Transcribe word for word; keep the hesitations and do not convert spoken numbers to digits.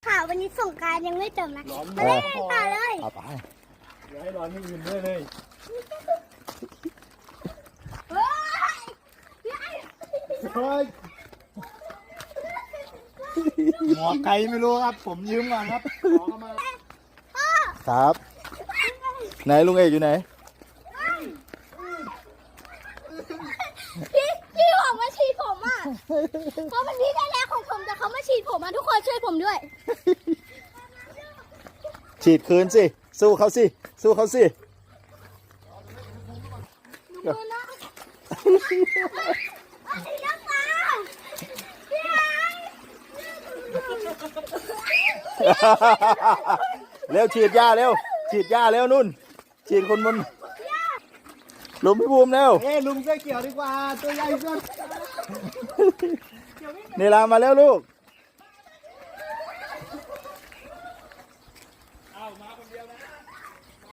ค่ะ วันนี้สงกรานต์ยังไม่จบนะ ร้อน มาเล่นกันต่อเลย เอาไป อย่าให้ร้อนที่อื่นด้วยเลย เฮ้ย เฮ้ยหมอไก่ไม่รู้ครับ ผมยืมก่อนครับขอเข้ามา พ่อ ครับ ไหนลุงเอกอยู่ไหน พี่พี่ออกมาฉีดผมอ่ะ เขาเป็นพี่แท้ๆของผมแต่เขามาฉีดผมอ่ะ ทุกคนช่วยผมด้วย ฉีดคืนสิ สู้เขาสิ สู้เขาสิ ดูนะไอ้น้องสาวพี่ไอ้ เร็วฉีดยาเร็ว ฉีดยาเร็วนุ่น ฉีดคนบนลุมพี่ภูมิเร็ว เอ้ยลุงเสื้อเขียวดีกว่า ตัวใหญ่สุด เนลามาแล้วลูก เอามาคนเดียวนะ